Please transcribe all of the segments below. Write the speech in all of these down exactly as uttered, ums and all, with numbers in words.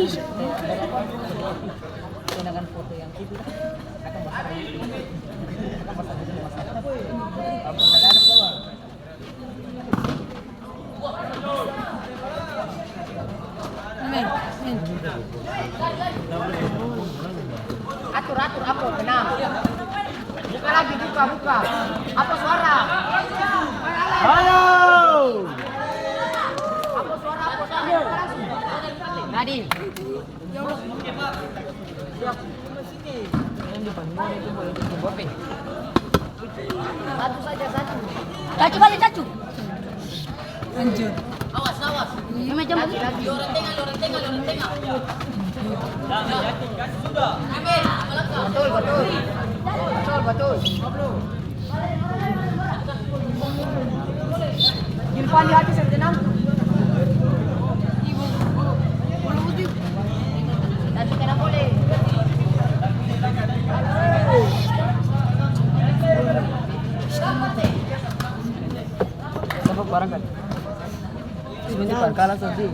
Atur, atur, Apo, tenang. Buka lagi, buka, buka. Apo suara? Ayo. Apo suara, Apo suara? Tadi. Satu saja, satu. Cacu bale, cacu. Hancur. Awas, awas. Ini macam lagi, lagi. Lorong tengah, lorong tengah, lorong tengah. Betul, betul. Betul, betul. Gilvan di hati seng tenang. Tapi kenapa boleh? Tembak barang kan? Sebentar, kalah satu.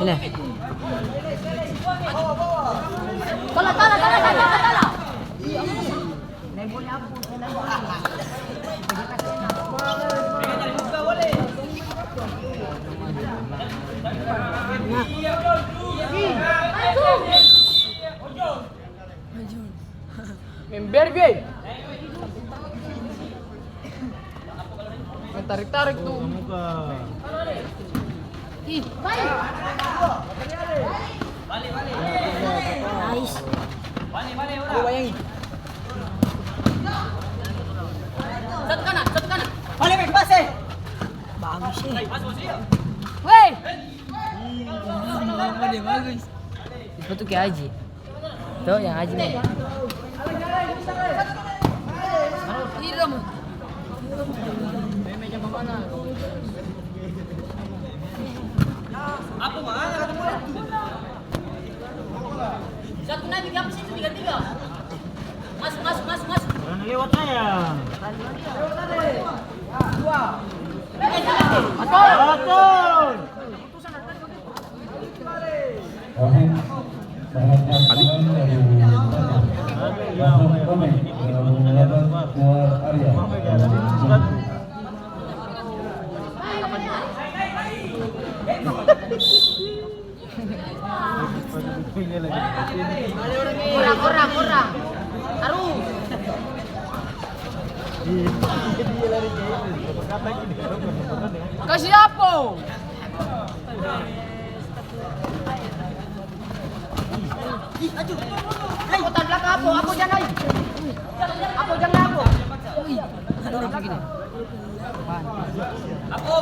Ini. Tala, tala, tala. Member, be. Tarik-tarik tuh. Ih, baik. Nice. Satu kanan, satu kanan. Balik, balik, pas, eh. Bagus, eh. Weh. Sepatu kayak Aji. Tuh, yang Aji nih. Satu naik di atas itu tiga tiga. Masuk, masuk, masuk, masuk. Jangan lewat saya. Betul. Betul. Orang, orang, orang. Taruh. Kasih apa? Apo, tan blakang Apo, Apo jang lai. Apo jang lai, Apo. Apo.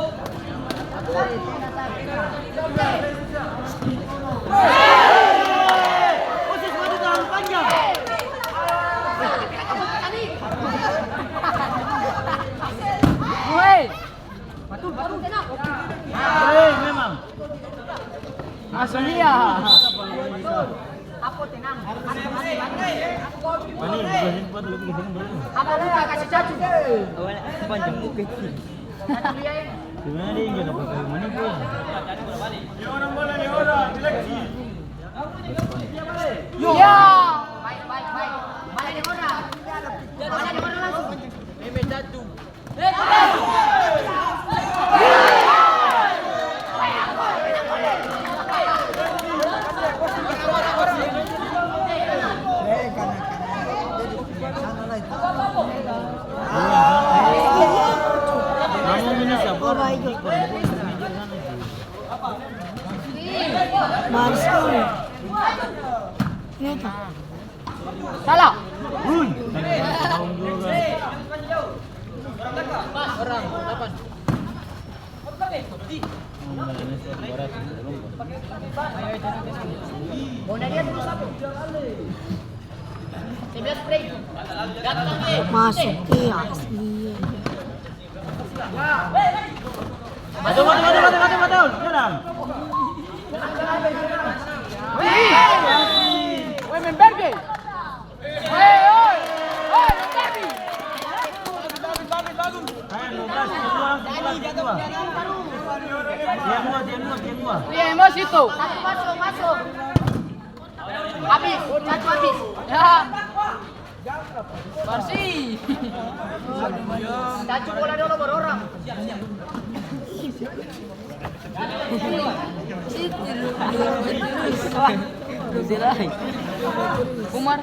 Woi. Batul, batul, tenang. Hei, memang. Masuk dia. Apo tenang. Apo, apo, apo. Mana yang bukan ini, buat lebih ke sini, bro. Apo buka kasih cacu? Awalnya panjang buka sih. Cacu dia, eh. Sebenarnya dia yang jaga pakai mana, bro? Dia orang bola, dia orang, seleksi. Ya. Baik, baik, baik. Mana dia orang? Mana dia orang langsung? Meme cacu. Baru sekali. Ini tuh. Salah. Hui. Orang, lapan. Mau dari atas satu. Sebelas play. Masuk, iya, asli. Betul, betul, betul, betul, betul, betul. Tenang. Woi, main berge. Woi, woi. Woi, main berge. Ayo, dua belas, dua belas, dua belas, dua belas. Tiang dua, tiang dua, tiang dua. Iya, emosi tuh. Satu masuk, masuk. Habis, satu habis. Ya. Barsih. Cacu bola dolo, baru orang. Umar.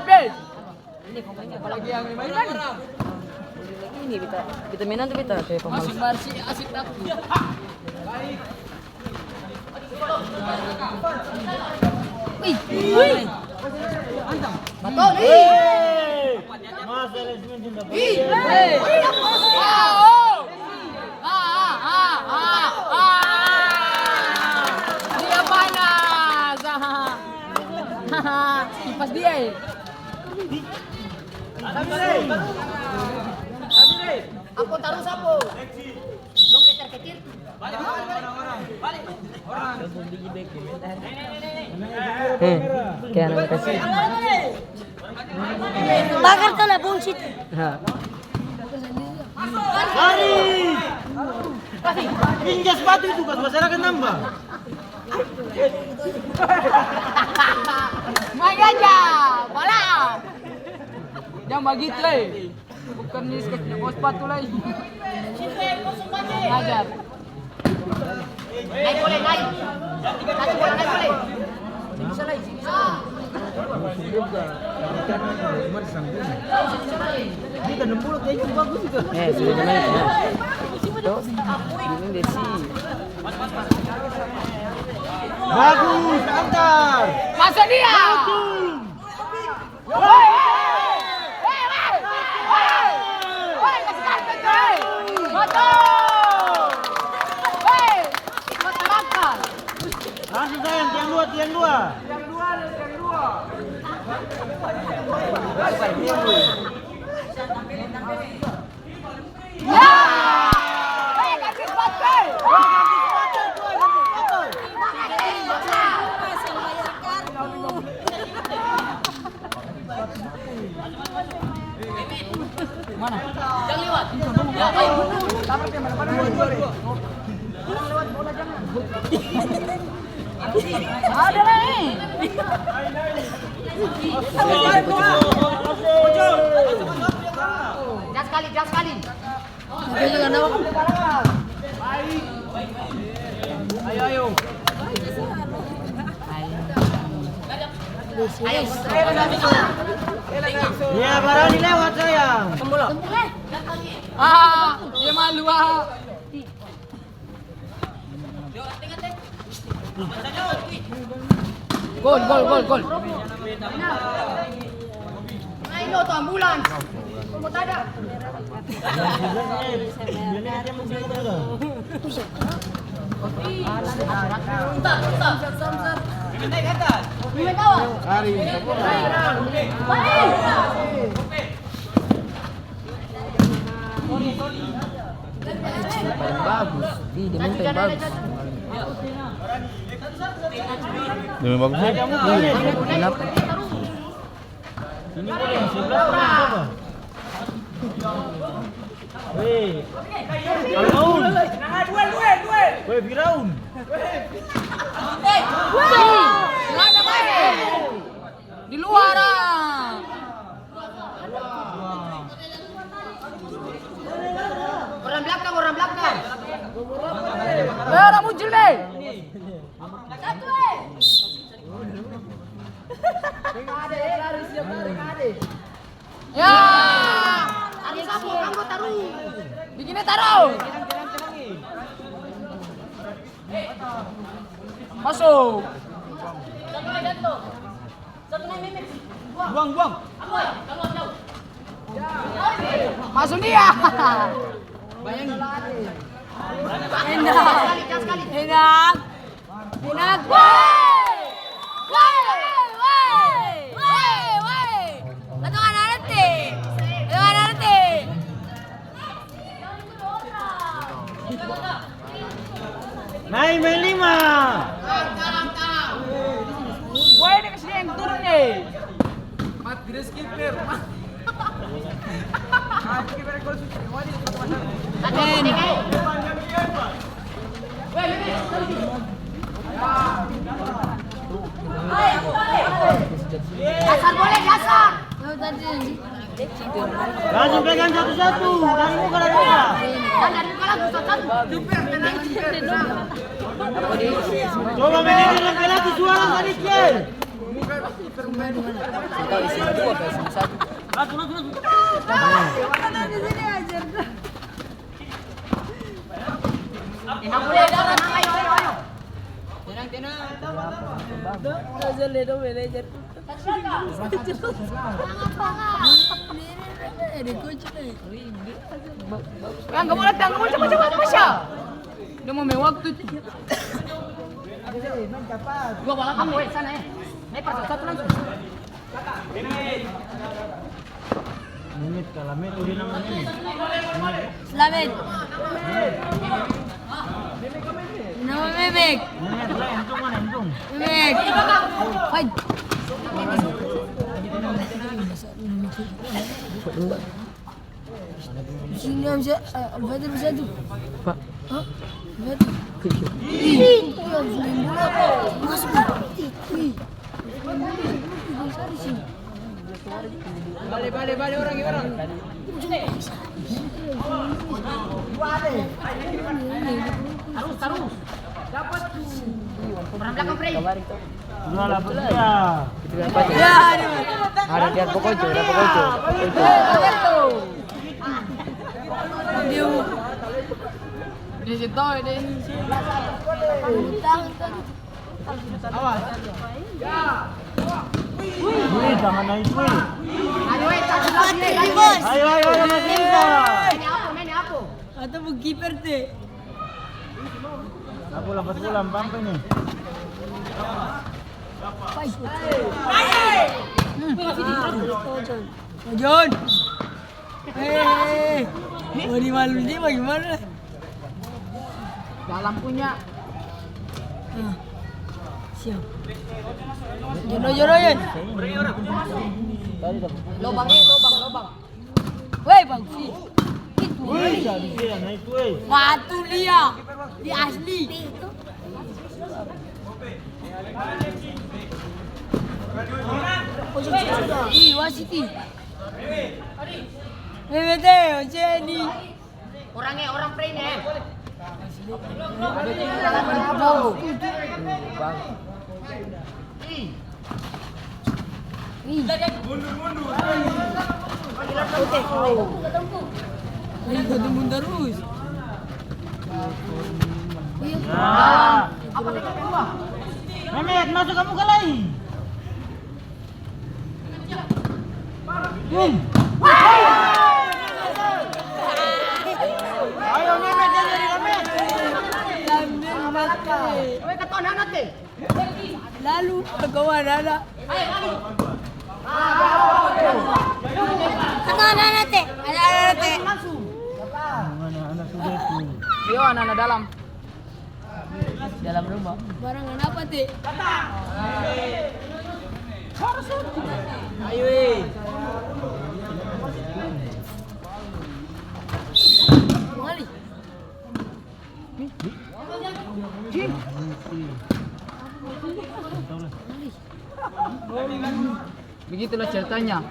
Hei! Hei! Apalagi yang lima ini. Ini beta, beta menang tuh beta kayak pemalas. Masuk Barsi, asik takut. Wih, wih. Betul, wih. Wih. Wih. Ah, oh. Ah, ah, ah, ah, ah. Dia panas. Ah. Kipas dia, eh. Apo tarus, apo? Dong keter-keter. Eh, kaya anak kecil. Bakar sana, bullshit. Ha. Lari! Injak sepatu itu, kas masyarakat nambah. Mai aja, bala. Jang bagitu, eh. Bukan ni, kas bawa sepatu lai. Kurang ajar. Naik boleh, naik. Satu bola naik boleh. Bisa lai, bisa lai. Ini kan enam puluh kayaknya bagus itu. Eh, sudah naik, ya. Tuh, ini desi. Bagus, antar. Masuk dia. Bagus. Woi, woi, woi, woi, woi, woi, woi, kasih kartu, woi. Betul. Woi, buat makan. Langsung sayang, tiang dua, tiang dua. Tiang dua nih, tiang dua. Ya! Eh, ganti sepatu, eh! Mana? Jangan lewat. Ya, ayo. Ada lai. Gas skali, gas skali. Ayo, ayo. Ayo. Ya, barani lewat, sayang. Ah, dia malu, ah. Gol, gol, gol, gol. Ayo, tu ambulans. Kok ada? Lari. Paling bagus. Ih, dia main paling bagus. Dia main bagus, ya? Iya. Kenapa? Ini boleh yang sebelah, boleh yang coba. Weh. Firaun. Weh, Firaun. Weh. Di luar, ah. Orang belakang, orang belakang. Eh, orang muncul, deh. Satu, eh. Ya. Taruh sapu, kanggo taruh. Bikinnya taruh. Masuk. Buang, buang. Masuk dia. Enak. Enak. Enak. Woi! Woi, woi, woi. Woi, woi. Mati deh skipper. Dasar boleh, dasar. Langsung pegang satu-satu, dari muka, dari muka. Dari muka langsung satu-satu. Coba main laki-laki suara sadiki, eh. Langsung, langsung, langsung. Tenang, boleh, tenang, ayo, ayo, ayo. Tenang, tenang. Dong, dong, dong, manajer. Angka bola, angka bola, cepat, cepat, Masya. Dia mau main waktu itu. Dua balakang, weh, sana, eh. Naik pas satu langsung. Mehmet, kalah Mehmet, dia nama Mehmet. Slamet. Nama Mehmet. Mehmet, lah, entung mana, entung? Mehmet. Hai. Di sini bisa, eh, Al-Fatih bisa tuh. Pak. Hah? Al-Fatih. Ih, itu yang sudah bola. Masuk. Ih. Bale, bale, bale, orang, orang. Tarus, tarus. Dapat tu. Orang belakang, Frey. Sudah lah, pergi ya. Ya, aduh. Ada dia, pokoknya, ada pokoknya. Dia, dia sih tahu, dia. Awas. Wih, jangan naik, wih. Ayo, ayo, ayo, ayo, ayo, ayo. Atau bu kiper teh. Apa lapas bola, Mpampe nih? Hmm. John. Eh, mau di malu dia bagaimana? Dalam punya. Nah, siap. Jodoh, jodoh, Jon. Lobang, eh, lobang, lobang. Weh, bagus sih. Itu. Wih, jadi dia naik, weh. Batu dia. Di asli. Ih, wasit, ih. Bebete, Jen, ih. Orangnya orang Frey nih. Ih. Ih, ketemu terus. Ya. Mehmet, masuk kamu ke lain. Ayo, Mehmet, dia jadi Mehmet. Lalu, kawan ada. Kawan ada, teh. Ada, ada, teh. Anak-anak sudah itu. Yo, anak-anak dalam. Dalam rumah. Barangan apa, teh? Ayo, eh. Mali. Begitulah ceritanya.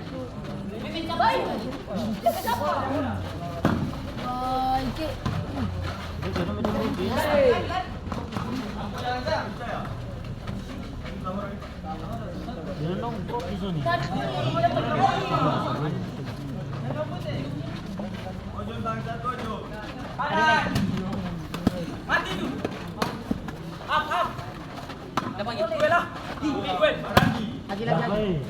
Mati tu. Up, up. Lagi, lagi.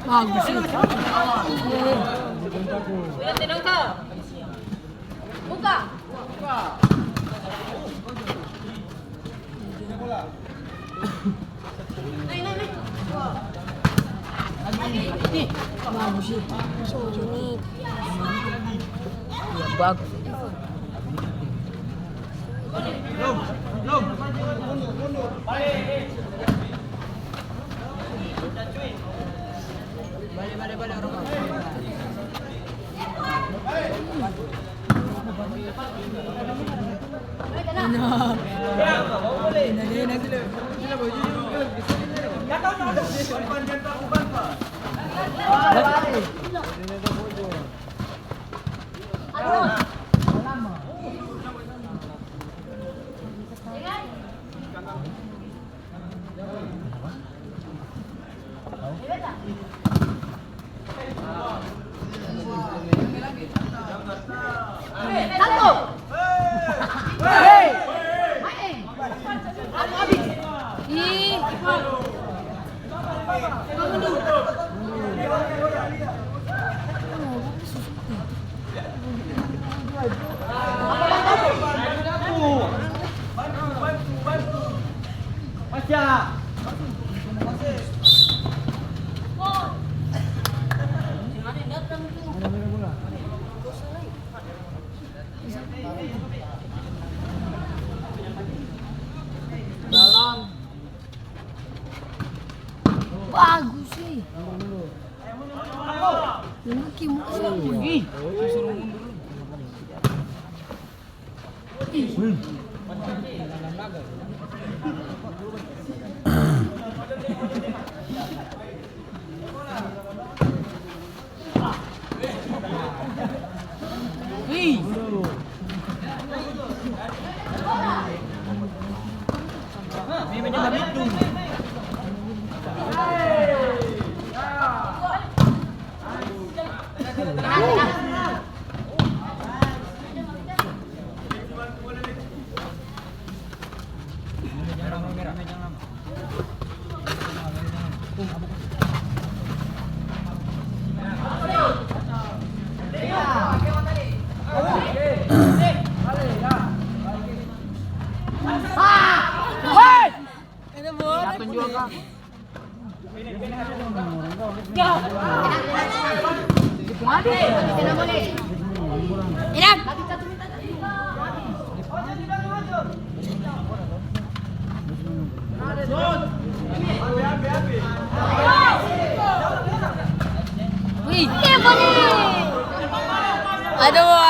Bagus sih. Buka. Bagus. Ini. Ya, bagus. Bagus sih. Laki muka. Ih, suruh mundur. Wih. Aduh.